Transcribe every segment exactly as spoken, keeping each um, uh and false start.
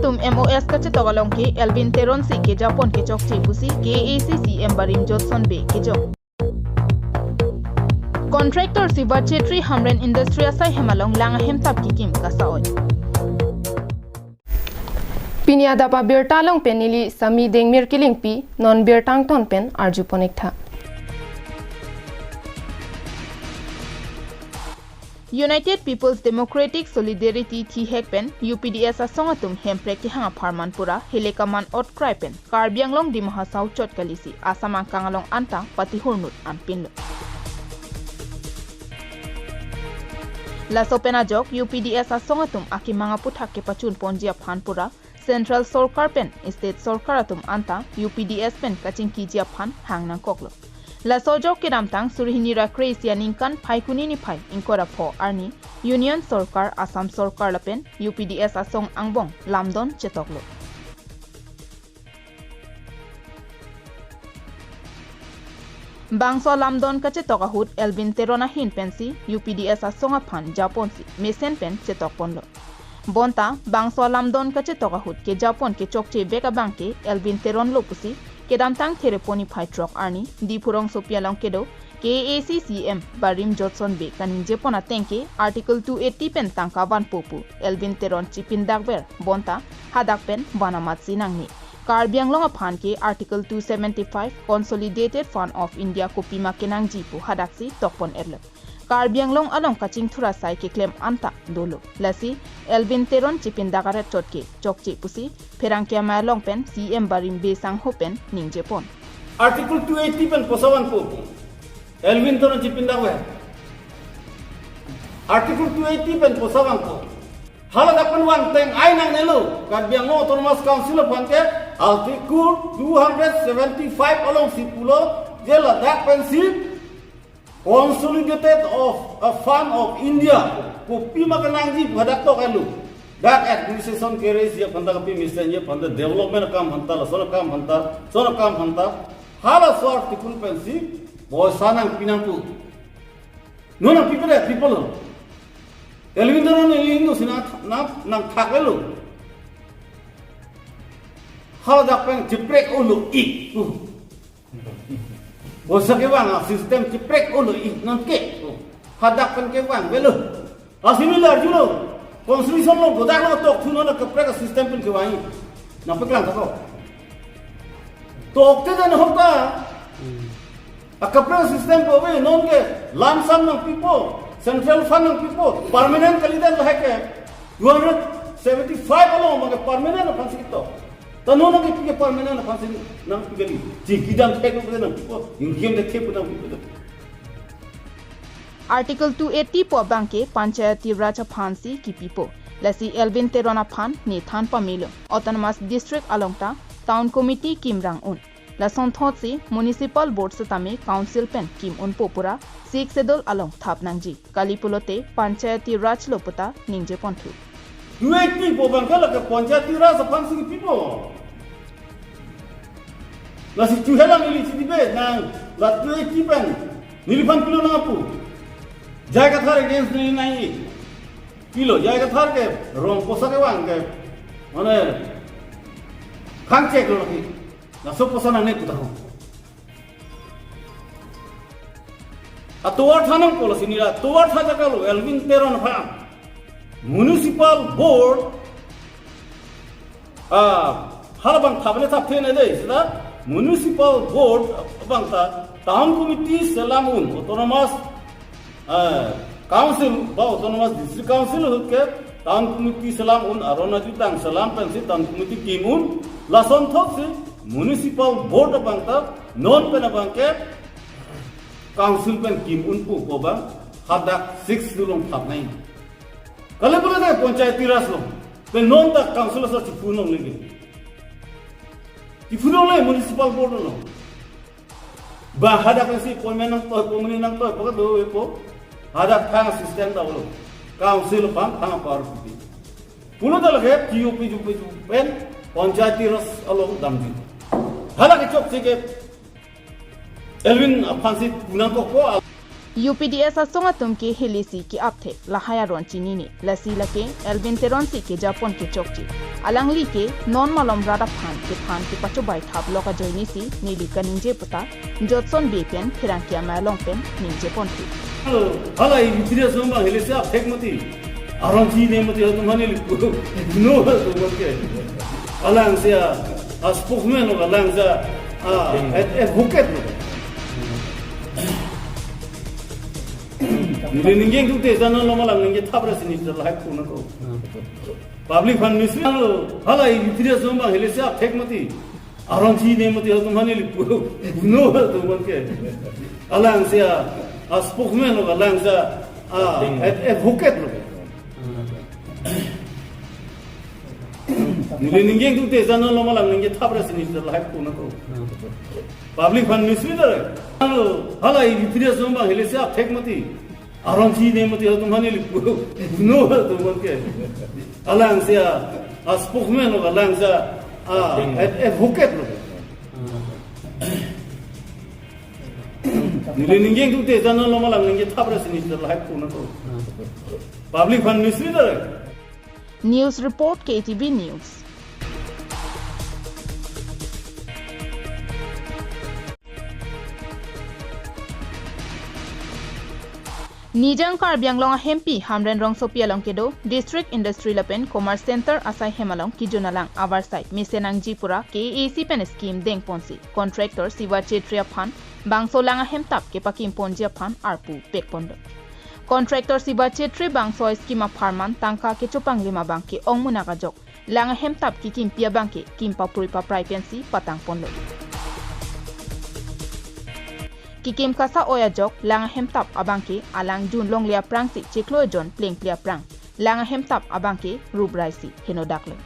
atum M O S kachetok along ke Elwin Teron si kejapon kechokche pusi K A A C C M barim Jotson Bey kejok. Contractor Siva Chetri Hamren Industry asai hem along lang ahem tap kikim kasa-oi. Pini adap abirta along pen neli Sami Dengmir Kilingpi, non birta angton pen arjupon-ik tha. United People's Democratic Solidarity thihek pen U P D S asong atum hemprek kehang apharman pura hile kaman otkrai pen Karbi Anglong Dima Hasao chot kalisi Assam angkang along anta patihur nut anpinlo. Laso pen ajok U P D S asong atum akemang aputhak kepachun ponji aphan pura Central Sorkar pen State Sorkar atum anta U P D S pen kachingkiji aphan hang nangkoklo. Laso ajok kedamtang suri hini ra kre-isi aningkan Phaikuni niphai ingkoi ra pho arni Union Sorkar, Assam Sorkar lapen U P D S asong angbong lamdon chetoklo. Bangso lamdon kachetok ahut Elwin Teron ahin pensi U P D S asong aphan japonsi mesen pen chetokponlo. Bonta bangso lamdon kachetok ahut kejapon kechokche vek abang ke Elwin Teron lo pusi kedamtang Thereponi phai throk arni Diphu rongsopi along kedo K A A C C M barim Jotson Bey kaningjepon ateng ke Article two eighty pen tangka vanpo pu Elwin Teron chipindakver bonta hadak pen van amatsi nangne. Karbi Anglong aphan ke Article two seventy-five Consolidated Fund of India kopima kenangji pu hadaksi tokpon-etlo. Karbi Anglong along kachingthur asai keklem anta dolo. Lasi Elwin Teron chipindak aret chot ke chokche pusi pherangke amei along pen C M barim Bey sangho pen ningjepon. Article two eighty pen posa vanpo. Elwin Teron chipindakver. Article two eighty pen posa vanpo. Hala dak pen vang teng ai nangnelo, Karbi Anglong Autonomous Council aphan ke Article two hundred seventy-five alongsi pulo, je ladak pensi Consolidated of a Fund of India kopima kenangji pu hadak tok elu. Dak administration keresi aphan ta, kapi mesen ji aphan ta, development akam aphan ta, lason akam aphan ta, lason akam aphan ta. Halaso article pensi poisa nangpi nangpo. Non nangpipe de, people. Elwin Teron neli inut si nang, nang, nangthaklelo. Hala dak pen chiprek ulo ik. Poisa kevang asystem chiprek ulo ik non ke. Hadak pen kevang avelo. Asimi larjulo. Constitution along kodak lo tokthu, non kaprek asystem pen kevang. Nangpeklang tha ko. Tokte den hokta. Akaprek system pu ave, non ke lump sum nangpipo, central fund nangpipo, permanent kalidet lahai ke two hundred seventy-five along abang ke permanent aphansi ketok. Ta non nangkepi ke permanent aphansi nangpi kali. Chingki damthek lo pu nangpipo, ingkim damthek pu nangpipo. Article two eighty pu abang ke Panchayati Raj aphansi kipipo. Lasi Elwin Teron aphan ne than pamelo. Autonomous District along ta Town Committee kimrang un. Lasonthotsi Municipal Board setame Council pen kim unpo pura Sixth Schedule along thap nangji. Kali pulote Panchayati Raj lo puta ningjeponthu. Two eighty pu abang ke lake Panchayati Raj aphansi kipipo. Lasi chuhelang ili chitibe nang la two eighty pen neliphan pilo nangpu. J I Kathar against neli nai. Pilo, J I Kathar ke rong poisa kevang ke, mane, khang chek lo lagi. Laso poisa nangne pu tahun. Atovar tha nangpo lasi neli atovar tha jakalo, Elwin Teron aphan Municipal Board, ah, halabang thapne thapthe ne dei, seta Municipal Board abang ta Town Committee selam un, Autonomous, ah, Council ba Autonomous District Council ahut ke Town Committee selam un, aron ajutang selam pensi Town Committee kim un, lasonthotsi Municipal Board abang ta non pen abang ke Council pen kim unpo pu abang hadak Sixth Schedule along thap nai. Kali pulote Panchayati Raj lo. Pen non ta Council asar chipu longle ke. Chipu longle Municipal Board lo. Ba hadak pensi appointment nangtoi, appointment nangtoi, pakat do epo. Hadak thang system ta lo. Council aphan thang power pipe. Pulo ta lake T O P, T O P, T O P pen Panchayati Raj along damji. Hala kechokche ke Elwin aphansi pu nangkokpo. U P D S asong atum ke helesi ke-apthek lahai aron chinine. Lasi lake Elwin Teron si kejapon kechokche. Alangli ke non malom rat aphan kethan kepachobei thap lok ajoine si neli kaningje puta Jotson Bey pen pherangke amei along pen ningjeponthu. Hala U P D S asong abang helesi apthek mati. Aron chinine mati, atum hani lipu. No, atum ke. Alangsi a, a spokesman lo, alangsi a, a, ad-, advocate lo. Neli ningje ingtute, jana loma lang ningje thap ra sini lahai pu nangkok. Public aphan mislead lo, hala U P D S asong abang helesi apthek mati. Aron chinine mati, atum hani lipu. No, atum ke. Alangsi a, a spokesman lo, alangsi a, a, ad-, advocate lo. Neli ningje ingtute, jana loma lang ningje thap ra sini lahai pu nangkok. Public aphan mislead lo. Hala U P D S asong abang helesi apthek mati. Aron chinine mati, atum hani lipu. No, atum ke. Alangsi a, a spokesman lo, alangsi a, a, ad-, advocate lo. Neli ningje ingtute, jana loma lang ningje thap ra sini lahai pu nangkok. Public aphan mislead lo. News report, K T V News. Nijang Karbi Anglong ahempi Hamren rongsopi along kedo District Industry lapen Commerce Center asai hem along kejun alang avarsai mesen nangji pura K A A C pen scheme dengponsi contractor Siva Chetri aphan bangso lang ahem tap kepakim ponji aphan arpu pekponlo. Contractor Siva Chetri bangso scheme apharman tangka kechopanglim abang ke-ong munak ajok lang ahem tap kekimpi abang ke kim paprui paprai pensi patangponlo. Kekim kasa-oi ajok lang ahem tap abang ke alang jun longle aphrangsi chiklo ejon plengple aphrang lang ahem tap abang ke rup raisi henodaklo.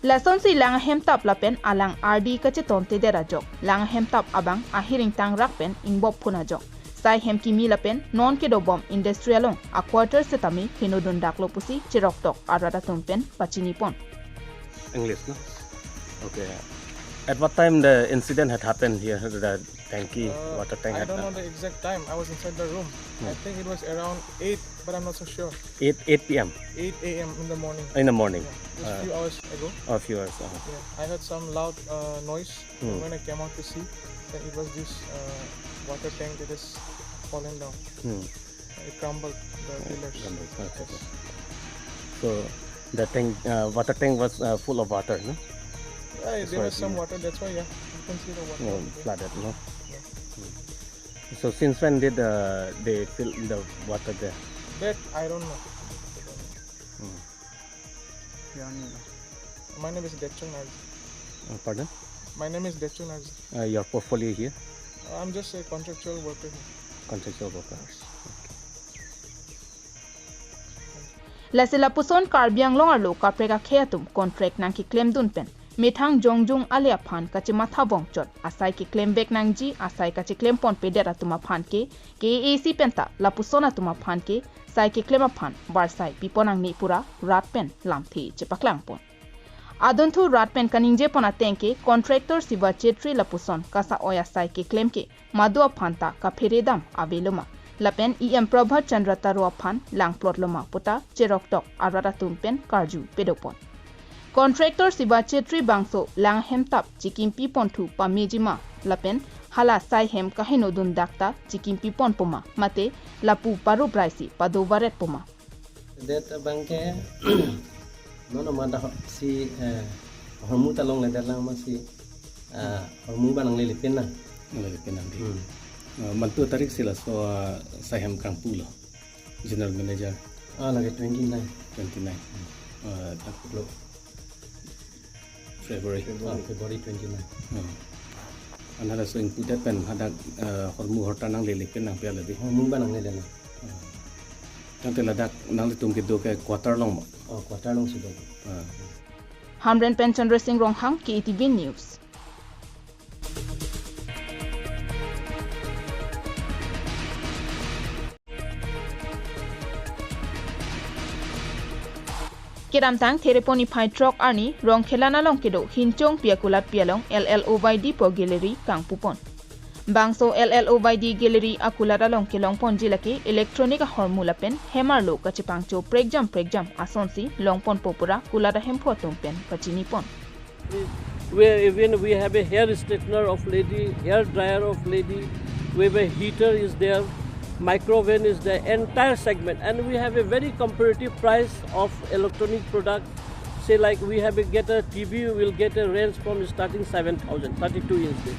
Lasonsi lang ahem tap lapen alang ardi kachetontedet ajok lang ahem tap abang ahiring tangrak pen ingbop phun ajok sai hem kimi lapen non kedobom industry along a quarter setame henodundaklo pusi cheroktok arat atum pen pachinipon. English, no? Okay. At what time the incident had happened here? The tanky, Uh, water tank I had, don't know uh, the exact time. I was inside the room. Hmm. I think it was around eight, but I'm not so sure. Eight, eight P M? Eight A M in the morning. In the morning. Yeah, just Uh, few hours ago. A few hours, uh-huh. Yeah, I heard some loud, uh, noise. Hmm. When I came out to see, then it was this, uh, water tank that is fallen down. Hmm. It crumbled the pillars. Crumbled, okay, okay. So the tank, uh, water tank was, uh, full of water, no? Yeah, there was some water, that's why, yeah, you can see the water. No, flooded, no? Yeah. Hmm. So since when did, uh, they fill the water there? That I don't know. Hmm. Your name? My name is Detchung Narji. Uh, pardon? My name is Detchung Narji. Uh, your portfolio here? I'm just a contractual worker here. Contractual worker. Yes. Okay. Lasi lapuson Karbi Anglong arlo kaprek akhei atum contract nangkeklemdun pen methang jongjung ale aphan kachematha vongchot asai keklemvek nangji asai kacheklemponpedet atum aphan ke K A A C penta lapuson atum aphan ke sai keklem aphan varsai pipon nangne pura rat pen lamthe chepaklangpon. Adunthu rat pen kaningjepon ateng ke contractor Siva Chetri lapuson kasa-oi asai keklem ke madu aphan ta kapheredam aveloma lapen E M Prabhat Chandra Taro aphan langplotloma puta cheroktok arat atum pen karju pedopon. Contractor Siva Chetri bangso lang ahem tap chekimpiponthu pamejima lapen hala sai hem kahenodundak ta chekimpiponpoma mate lapu parup raisi padovaretpoma. Det abang ke nono mada si, eh, hormu ta longledet lang masi, eh, hormu ba nanglele pin na. Nanglele pin nang di. Hmm. Eh, mantu tarik si laso, eh, sai hem kangpu lo. General Manager. Ah, lake twenty-nine. Twenty-nine. Hmm. Eh, tak lo. February. February. Ah, February twenty-nine. Hmm. Anhara so ingpudet pen hadak, eh, hormu horta nanglele pin nangpi aladi. Hormu ba nanglele na. Hmm. Tangte ladak nanglitum kedo ke quarter along mo? Oh, quarter alongsi do. Hmm. Hamren pen Chandra Singh Ronghang, K T V News. Kedamtang Therepon niphai throk arni Rongkhelan along kedo Hinchong Piakulat Pialong L L O Y D po gallery kangpupon. Bangso L L O Y D Gallery akulat along kelongponji lake electronic ahormu lapen hem arlo kachepangcho prekjam prekjam asonsi longponpo pura kulat ahemphu atum pen pachinipon. Where even we have a hair straightener of lady, hair dryer of lady, we have a heater is there, microwave is there, entire segment, and we have a very competitive price of electronic product. Say like we have a get a T V, we'll get a range from starting seven thousand, thirty-two inch.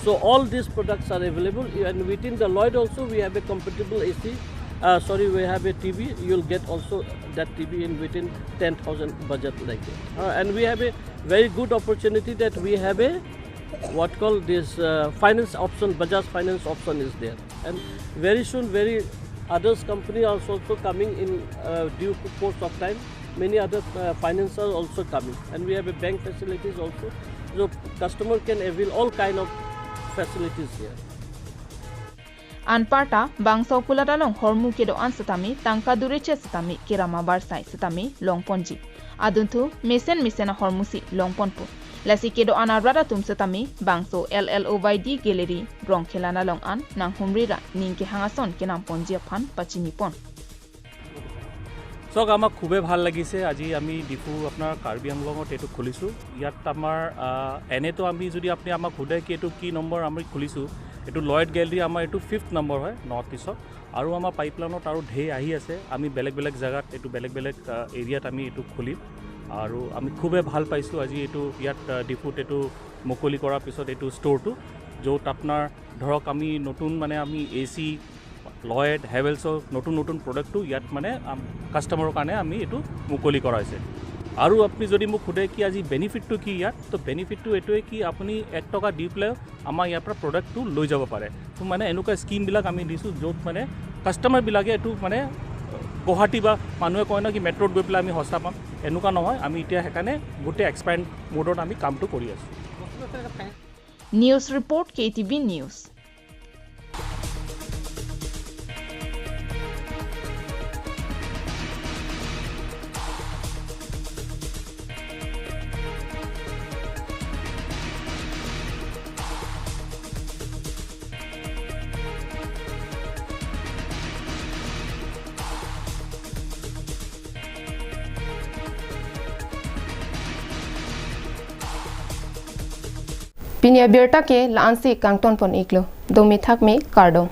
So all these products are available, and within the Lloyd also we have a compatible A C. Uh, sorry, we have a T V. You'll get also that T V in within ten thousand budget like that. Uh, and we have a very good opportunity that we have a what call this uh, finance option, Bajaj Finance option is there, and very soon, very others company are also coming in uh, due course of time. Many other uh, financiers also coming, and we have a bank facilities also, so customer can avail all kind of facilities here. Anparta bangso kulat along hormu kedo-an setame tangka dureche setame kerama barsai setame longponji. Adunthu mesen mesen ahormusi longponpo. Lasi kedo-an arat atum setame bangso L L O Y D Gallery rong kelan along an nanghumri ra ning kehang ason kenamponji aphan pachinipon. চাওক, আমাক খুবেই ভাল লাগিছে। আজি আমি ডিফু আপোনাৰ কাৰ্বি আংলঙত এইটো খুলিছোঁ। ইয়াত আমাৰ আহ, এনেতো আমি যদি আপুনি আমাক সোধে কি এইটো কি নম্বৰ আমি খুলিছোঁ, এইটো লয়েড গেলেৰী আমাৰ এইটো ফিফ্থ নম্বৰ হয় নৰ্থ ইষ্টত। আৰু আমাৰ পাইপলাইনত আৰু ঢেৰ আহি আছে। আমি বেলেগ বেলেগ জেগাত এইটো বেলেগ বেলেগ আহ, এৰিয়াত আমি এইটো খুলিম। আৰু আমি খুবেই ভাল পাইছোঁ আজি এইটো ইয়াত আহ, ডিফুত এইটো মুকলি কৰাৰ পিছত এইটো ষ্ট'ৰটো, য'ত আপোনাৰ ধৰক আমি নতুন মানে আমি এ চি লয়েড হেভেলছৰ নতুন নতুন প্ৰডাক্টটো ইয়াত মানে আম- কাষ্টমাৰৰ কাৰণে আমি এইটো মুকলি কৰা হৈছে। আৰু আপুনি যদি মোক সোধে কি আজি বেনিফিটটো কি ইয়াত, তো বেনিফিটটো এইটোৱে কি আপুনি এক টকা দি পেলাই আমাৰ ইয়াৰ পৰা প্ৰডাক্টটো লৈ যাব পাৰে। তো মানে এনেকুৱা স্কিমবিলাক আমি দিছোঁ য'ত মানে কাষ্টমাৰবিলাকে এইটো মানে গুৱাহাটী বা মানুহে কয় ন কি মেট্ৰ'ত গৈ পেলাই আমি সস্তা পাম, এনেকুৱা নহয়। আমি এতিয়া সেইকাৰণে গোটেই এক্সপেণ্ড মোডত আমি কামটো কৰি আছোঁ। News report, K T V News. Pini abirta ke la-ansi kangtonpon iklo. Domi thakmi, kardom.